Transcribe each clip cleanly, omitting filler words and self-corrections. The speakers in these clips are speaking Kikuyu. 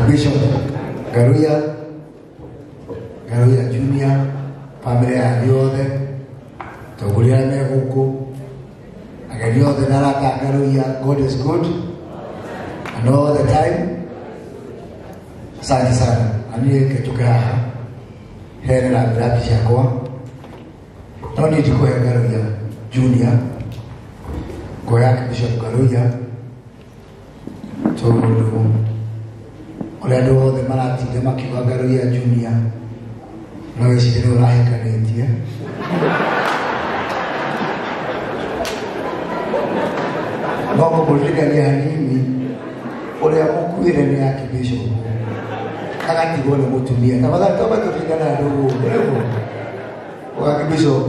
Archbishop Ngaruiya, Ngaruiya Junior, bamĩrĩ yanyu yothe, atongoria arĩa me gũkũ, ageni othe na arata a Ngaruiya, God is good and all the time. Asante sana. Na niĩ reke njũke haha heane rambirambi ciakwa, no niĩ ndikũhe Ngaruiya Junior, ngũhe Archbishop Ngaruiya tondũ ũrĩa andũ othe maratinda makiuga Ngaruiya Junior no wĩcirie nĩ ũrahikanĩtie. No ngũmũririkania hanini ũrĩa mũkuĩre nĩ Archbishop agatigwo nĩ mũtumia. Tafadhali twambe tũririkane andũ gũkũ nĩguo Archbishop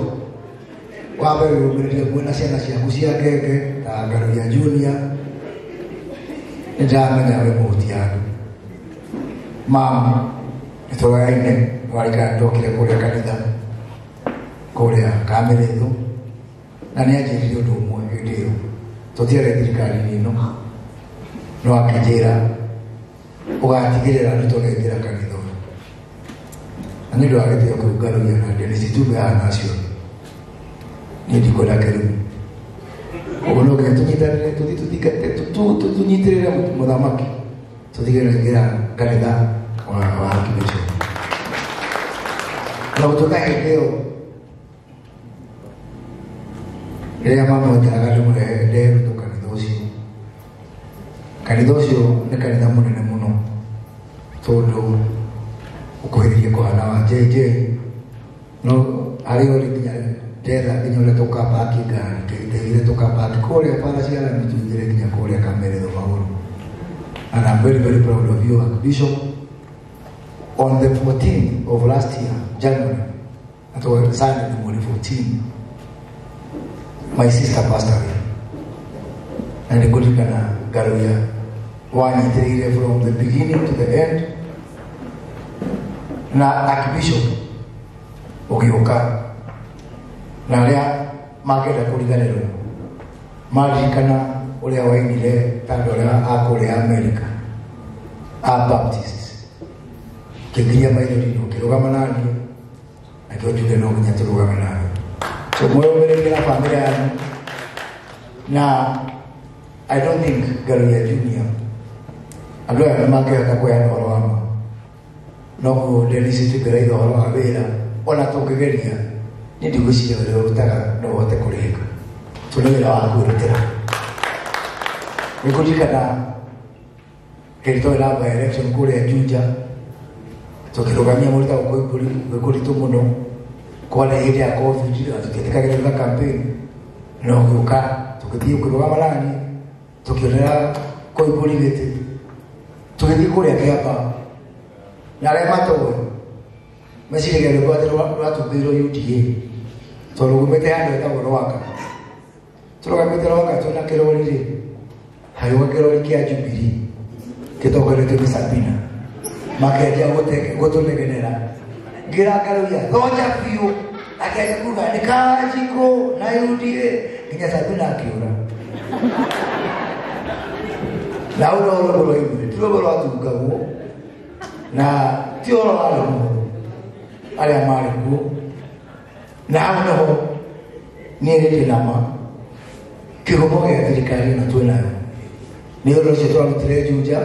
wambe wĩyũmĩrĩrie mwĩna ciana ciaku cia ngenge ta Ngaruiya Junior. Nĩ ndĩramenya wĩ mũhuti andũ. Mama nĩ tũgaine warikana ndokire kũrĩa kanitha kũrĩa Kamĩrĩthũ na nĩ anjĩrire ũndũ ũmwe hĩndĩ ĩyo tũtiarĩ thirikari-inĩ ĩno, no akĩnjĩra ũgatigĩrĩra nĩ tũrengera kanitha ũyũ. Na nĩ ũndũ wa gĩtĩo kĩu Ngaruiya na Dennis Itumbi haha na acio niĩ ndikwenda kĩrumi. Ũguo no nginya tũnyitanĩre, tũthiĩ tũthingate, tũnyitĩrĩre mũthamaki, tũthige rengera kanitha wa Archbishop. Na gũtuĩka hĩndĩ ĩyo rĩrĩa mama aikaraga ndĩmũrehe nderutwo kanitha ũcio. Kanitha ũcio nĩ kanitha mũnene mũno tondũ ũkuhĩrĩirie kũhana wa JJ, no harĩa ũrĩ nginya ndetha nginya ũrĩa tũkapaki ngari, ndeithire tũkapaki kũrĩa bara cia rami tũingĩre nginya kũrĩa Kamĩrĩthũ magũrũ. And I'm very, very proud of you, Archbishop. On the 14th of last year, January, that was Sunday, the 14th, my sister passed away. And the Kulikana Ngaruiya wanyitĩrĩire from the beginning to the end. Na Archbishop ũgĩũka na arĩa mangĩenda kũriganĩrwo maririkana ũrĩa wainire ta andũ arĩa a kũrĩa America a Baptist, kĩngiria maithori na ũkĩrũgama naniĩ, na kĩo njuge no nginya tũrũgame nawe. So mwĩyũmĩrĩrie na bamĩrĩ yanyu, na I don't think Ngaruiya Junior andũ aya nĩ mangĩhota kũheana ũhoro wa ma, no Dennis Itumbi ũhoro wa wĩra ona tũngĩgeria niĩ ndigwĩciria wĩra ũrutaga no ũhote kũrĩhĩka tondũ nĩ wĩra wa kwĩrutĩra. Nĩ kũririkana hĩndĩ twarĩ na by election kũrĩa Juja, tũkĩrũgamia mũndũ wĩtagwo Koimbũri gwĩ kũritũ mũno, kwarĩ hĩndĩ ya COVID na tũtietĩkagĩrwo gwĩka campaign, no ũgĩũka tũgĩthiĩ ũkĩrũgama naniĩ tũkĩonera Koimbũri gĩtĩ, tũgĩthiĩ kũrĩa Kĩamba na arĩa matoĩ meciragia rwĩmbo atĩ rwatungĩirwo UDA tondũ rumĩte handũ hetagwo Rwaka. Tũrũgamĩte Rwaka twĩna kĩrori rĩ, hagĩũka kĩrori kĩa Jubilee gĩtongoretio nĩ Sabina, makĩanjia gũtũnegenera. Ngĩra Ngaruiya thonja biũ, akĩanjia kuga nĩ Kanjikũ na UDA nginya Sabina akĩũra. Na hau no rwĩmbo rwaimire, ti rwĩmbo rwatungagwo na ti ũhoro warĩ mũhũthũ arĩa marĩ kuo. Na hau nĩho niĩ ndĩ na ma kĩhumo gĩa thirikari ĩno twĩ nayo nĩ ũndũ ũcio twarutire Juja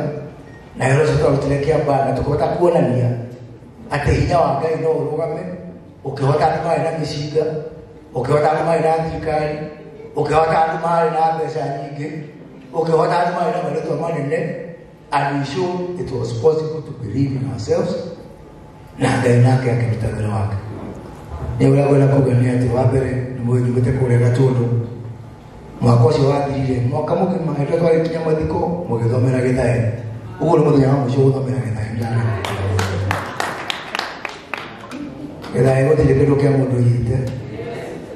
na ũndũ ũcio twarutire Kĩamba, na tũkĩhota kuonania atĩ hinya wa Ngai no ũrũgame ũkĩhota andũ marĩ na mĩcinga, ũkĩhota andũ marĩ na thirikari, ũkĩhota andũ marĩ na mbeca nyingĩ, ũkĩhota andũ marĩ na marĩtwa manene. And we showed it was possible to believe in ourselves, na Ngai nake akĩruta wĩra wake. Nĩ ũrĩa ngwenda kuga nĩ atĩ wa mbere nĩ mũnyumĩte kũrĩa Gatũndũ, mwaka ũcio wathirire mwaka mũgima hĩndĩ ĩrĩa twarĩ nginya mathiko mũgĩthomera Gĩthae. Ũguo nĩ mũthenya wa mũico gũthomera Gĩthae. Gĩthae gũtirĩ kĩndũ kĩa mũndũ oigĩte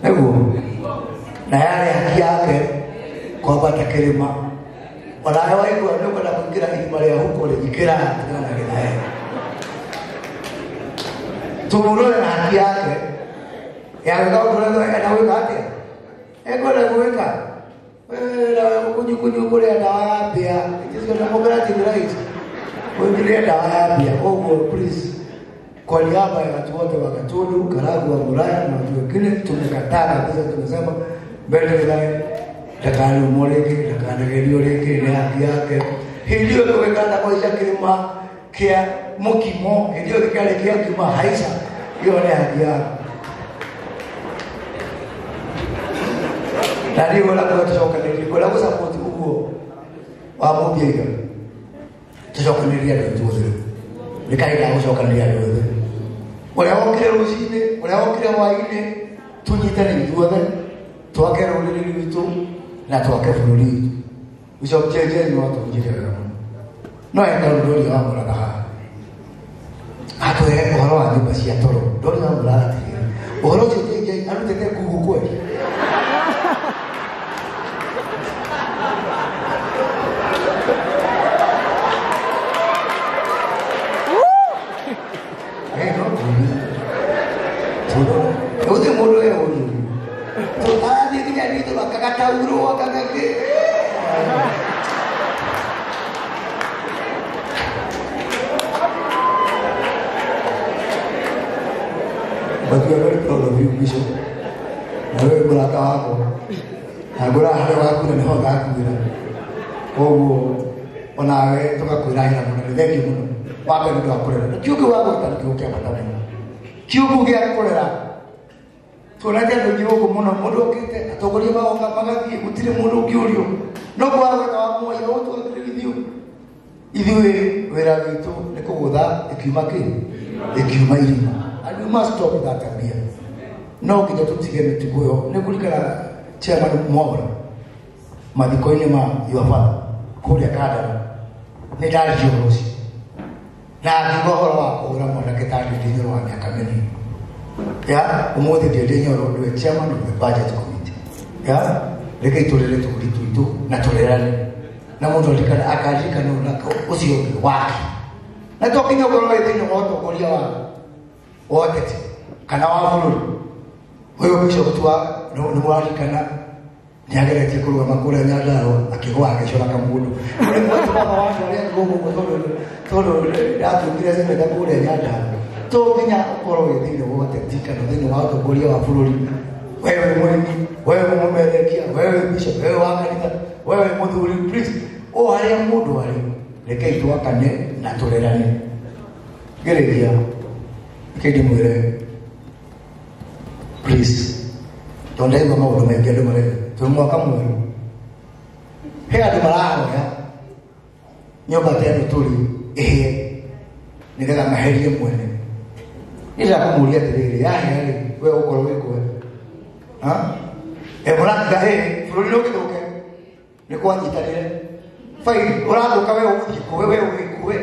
nĩguo, na yarĩ haki yake kwambata kĩrĩma. Onawe waigua nĩ ũkwenda kũingĩra irima rĩa huko rĩ, ingĩra tigana na Gĩthae. Tondũ ũrĩ na haki yake ya gwĩka ũndũ ũrĩa enda gwĩka atĩa, ekwenda gwĩka kunyukunyu kũrĩa ndawa ya mbĩa, it is your democratic right. Wengine dawa ya mbia. Koguo please, kwa niaba ya watu wote wa Gatundu, Karagwe, wa Muraya na watu wengine, tumekataa kabisa. Tumesema mbele naye ndakarumwo rĩngĩ, ndakanagerio rĩngĩ, nĩ haki yake. Hĩndĩ ĩyo tũgĩkanda kũhaica kĩrĩma kĩa mũkimo, hĩndĩ ĩyo gĩkarĩ kĩa kiuma haica, ĩyo nĩ haki yake. Na niĩ ngwenda kuga tũcokanĩrĩrie, ngwenda gũsupport ũguo wa Mũmbiaiga, tũcokanĩrĩrie andũ aitũ othe. Nĩ kahinda ga gũcokanĩrĩria andũ othe, ũrĩa wokire rũcinĩ, ũrĩa wokire hwaĩ-inĩ, tũnyitane ithuothe, twake rũrĩrĩ rwitũ na twake bũrũri witũ. Bishop JJ nĩ watũhunjirie wega mũno, no enda Ndũria wa Mũratha haha atũhe ũhoro wa nyũmba cia toro. Ndũria wa Mũratha atĩrĩrĩ, ũhoro ũcio JJ arutĩte Google kweli? Gũtirĩ mũndũ e ũru arathiĩ nginya nitũ akagataurwo akagakĩ. But we are very proud of you, Bishop. Na wewe mũrata wakwa, na ngũra harĩa wakuire nĩho ngakuĩra. Koguo onawe tũgakwĩrahĩra mũno, nĩ thengiũ mũno wa Ngai nĩ ũndũ wa kũrera. Na kiugo wa gwĩta nĩ kiugo kĩa bata mũno, kiugo gĩa kũrera. Tuonete andũ aingĩ gũkũ mũno, mũndũ okĩte, atongoria magoka magathiĩ, gũtirĩ mũndũ ũngĩũrio. No kwaga gwĩka wa muoyo ũtũthĩrithio. Ithuĩ wĩra witũ nĩ kũgũtha ĩkiuma kĩ ĩkiuma irima. And we must stop that tabia. No nginya tũtige mĩtugo ĩyo. Nĩ kũririkana chairman Mwaura mathiko-inĩ ma your father kũrĩa Kandara, nĩ ndaririe ũhoro ũcio na ngiuga ũhoro wa kũhũra mwanake ta Ndindi Nyoro wa mĩaka mĩnini. Ya ũmũthĩ Ndindi Nyoro nĩwe chairman of the budget committee. Ya reke tũrere tũrĩ twitũ na tũrerane, na mũndũ aririkana akaririkana na ũcio ũngĩ wake, na to nginya ũkorwo wĩ thĩinĩ wa ũtongoria wa ũteti kana wa bũrũri. Ũyũ bishop tu nĩ mũraririkana nĩ ageretie kũrũgama kũrĩa Nyandarũa, akĩgũa agĩcora kamũndũ. Nĩ mwatũmaga wa andũ arĩa gũkũ tondũ ndatuĩkire seneta kũrĩa Nyandarũa. To nginya ũkorwo wĩ thĩinĩ wa ũteti kana thĩinĩ wa ũtongoria wa bũrũri, wewe wĩ mũrĩmi, wewe wĩ mũmerekia, wewe wĩ bishop, wewe wa kanitha, wewe wĩ mũthuri, please, o harĩa mũndũ arĩ, rekei twakane na tũrerane. Ngĩrĩkia, reke ndĩmwĩre please, tondũ ndaigua maũndũ maingĩ andũ mareka, twĩ mwaka mwerũ, he andũ marahoya nyũmba ta ĩno tũrĩ ĩhĩe nĩgetha maherie mwene. Niĩ ndĩrakũmũria atĩrĩrĩ, yahĩa rĩ, we ũgũkorwo wĩ kũ? Mũrakiuga bũrũri nĩ ũgĩthũke, nĩ kwanyitanĩre fine, ũrathũka we ũgũthiĩ kũ, we ũgĩ kũ we?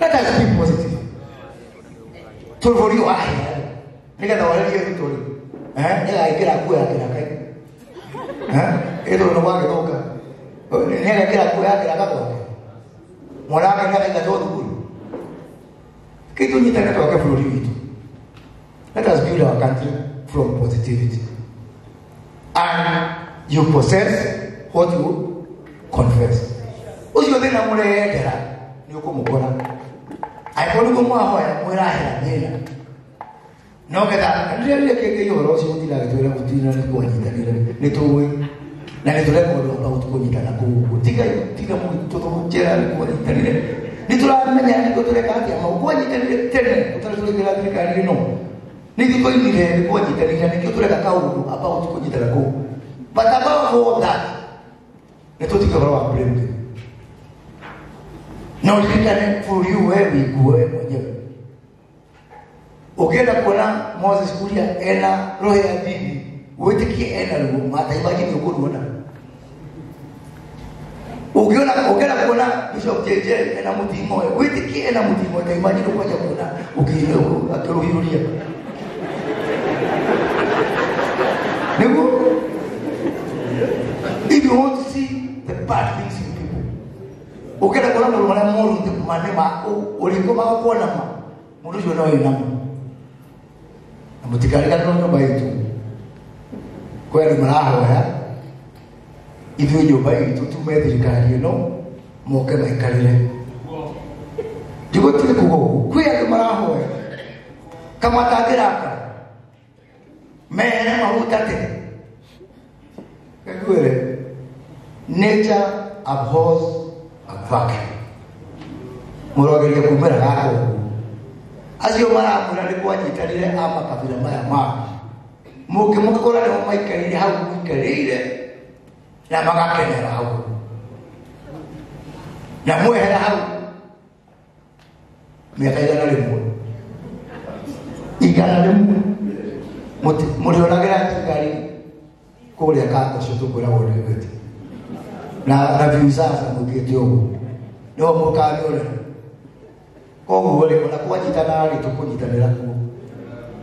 Let us be positive. Tũrĩ wahĩa nĩgetha warerie Ruto rĩ, nĩagaĩkĩra nguo ya kĩraka-inĩ, ĩthũrũ nĩ gwagĩthũka, nĩagekĩra nguo ya kĩraka gwake, mwana wake nĩagaingatwo thukuru. Kĩ tũnyitane twake bũrũri witũ. Let us build our country from positivity. And you possess what you confess. Ũcio thĩna mũreyendera nĩ ũkũmũkora. Angĩkorwo nĩguo mwahoya mwĩrahera thĩna, no getha rĩrĩa kĩngĩ ũhoro ũcio mũtiragĩtwĩra gũtina nĩ kwanyitanĩra, nĩ tũĩ na nĩ tũreka ũndũ about kũnyitana kũu. Tiga tiga mũtũthũnjĩra nĩ kwanyitanĩra, nĩ tũramenya nĩkũ tũreka atĩa mau kwanyitanĩre tene ũtarĩ tũraingĩra thirikari ĩno. Nĩ ithuĩ twoimire nĩ kwanyitanĩra, nĩkĩo tũreka kaũndũ about kũnyitana kũu. But above all that, nĩ tũtige ũhoro wa blame game. Na ũririkane bũrũri ũyũ we wĩkuo we mwenyewe. Ũngĩenda kuona Moses Kuria ena rũhĩa thini, wĩtĩkie ena ruo, mata imagine ũkũruona. Ũngĩona ũngĩenda kuona Bishop JJ ena mũting'oe, wĩtĩkie ena mũting'oe, ta imagine ũkwanja kuona akĩrũhiũria. Nĩguo, if you want to see the bad things in people, ũngĩenda kuona maũndũ marĩa moru nĩ ma ũrĩkũ magakuona ma, mũndũ ũcio no wĩnamo. Na mũtikariganĩrwo nyũmba itũ, kwĩ andũ marahoya ithuĩ nyũmba itũ tume thirikari ĩno Moke maikarire. Ndigũtige kuga ũguo. Kwĩ andũ marahoya kamatangĩrakara mehere mahutate. Ngwĩre, nature abhors a vacuum. Mũrogeria kumĩra gaka ũguo. Acio maramwĩra nĩ kwanyitanire a makabira maya mangĩ. Mũngĩmũkora nĩmo maikarĩire hau mũikarĩire na magakenera hau. Na mwehera hau mĩaka 100. 100. Mũrĩonagĩra thigari kũrĩa Kangocio tũkwĩragwo nĩ gwĩte. Na Viusasa mũkĩte ũguo. Nĩho mũkamĩonera. Koguo rĩ, ona kwanyitana rĩ, tũkũnyitanĩra kuo.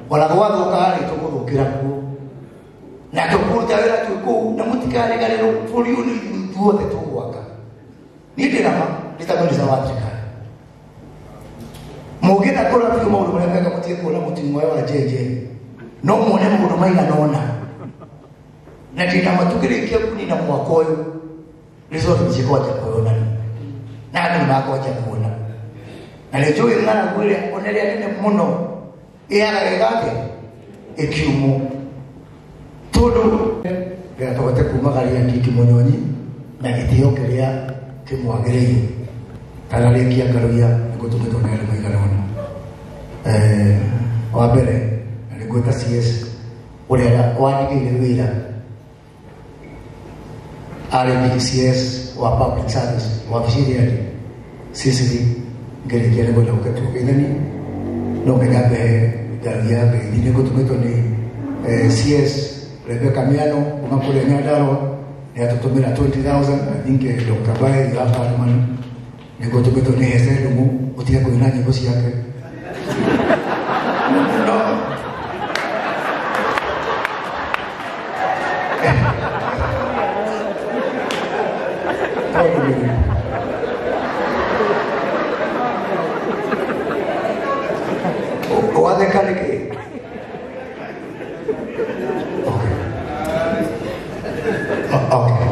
Ona gwathũka rĩ, tũgũthũkĩra kuo. Na tũkũruta wĩra twĩ kũu, na mũtikariganĩrwo bũrũri ũyũ nĩ ithuĩ ithuothe tũgwaka. Niĩ ndĩ na ma, ndĩ ta mĩnĩsta wa thirikari. Mũngĩenda kũrora biũ maũndũ marĩa mega mũtige kuona mũting'oe wa njenje. No muone maũndũ maigana ũna. Na ndĩ na ma tũkĩrĩkia kũnina mwaka ũyũ, result nĩ cikwanja kwĩyonania. Na andũ nĩ makwanja kuona. Na nĩ njũĩ ng'aragu ĩrĩa ona ĩrĩa nene mũno ĩhanaga ĩgate ĩkiumwo. Tondũ nĩgetha tũhote kumagaria Ndindi Mũnyonyi na gĩtĩo kĩrĩa kĩmwagĩrĩire. Kana rĩkia Ngaruiya nĩguo tũmĩtwo nĩ andũ maigana ũna. Wa mbere na nĩguo ta CS ũrĩa wandigĩire wĩra arĩ CS wa public service wabici ĩrĩa ĩrĩ CCD ngĩrĩkia nĩguo ndauke tũgeithanie no nginya mbe Ngaruiya ngeithi nĩguo tũmĩtwo nĩ CS Rebecca Miano kuma kũrĩa Nyandarua nĩ atũtũmĩra 20,000. I think Dr. Bae you have that money. Nĩguo tũmĩtwo nĩ Heze Ndung'u ũtige kũina nyĩmbo ciake. No. Watheka nĩkĩ? Okay.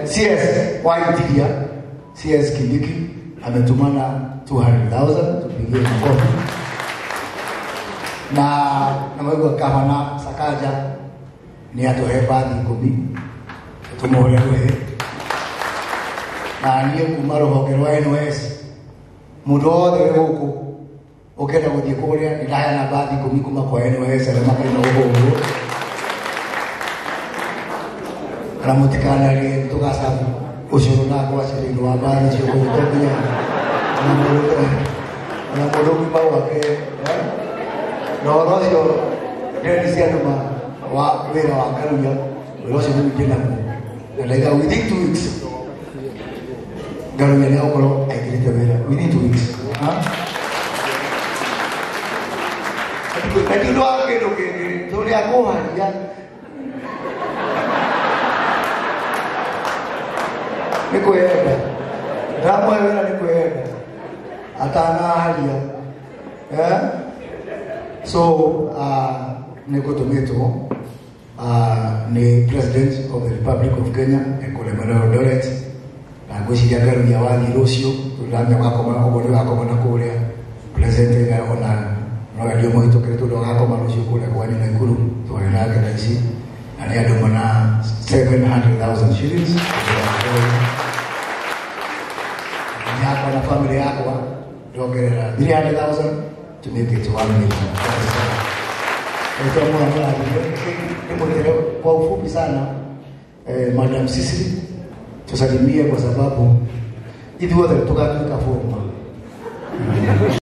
CS Waitiria, CS Kindiki ametumana 200,000, tupigie makofi. Na maigua Gavana Sakaja nĩ atũhe bathi 10 tũmũhũre rũhĩ. Na niĩ kuma rũhonge rwa NOS mũndũ wothe wĩ gũkũ ũkĩenda gũthiĩ kũrĩa nĩ ndaheana bathi 10 kuma kwa NOS arĩa makarĩ na gũkũ. Na mũtikanarie tũgacabu ũcũrũ na ngwacĩ thĩinĩ wa bathi icio kũu tũnginya ona mũndũ ũngĩ gwake. Na ũhoro ũcio ndĩreni cia ndũma wa wĩra wa Ngaruiya wĩra ũcio nĩ ndĩ naguo. Na ndaiga within 2 weeks Ngaruiya nĩ egũkorwo aingĩrĩte wĩra within 2 weeks. Na ti ũndũ wa kĩndũ kĩngĩ tondũ nĩ akũharia. Nĩ kwĩyenda. Ndamũhe wĩra nĩ kwĩyenda. Atanaharia. So nĩ ngũtũmĩtwo nĩ President of the Republic of Kenya ekũremerwo Eldoret. Na ngwĩciria Ngaruiya wathiĩ rũciũ tondũ ndamenya ũgakoma ũguo nĩ ũgakoma na kũrĩa President ona no endio mũhĩtũkĩre tondũ agakoma rũciũ kũrĩa kwanyu Naikuru twarĩ nake thaa ici. Na nĩ andũ mana 700,000 shillings. Yakwa na family yakwa ndongerera 300,000 to make it 1 million. Kwa ufupi sana, Madam Sisiri tusalimie kwa sababu ithuothe tũgatuĩka forma.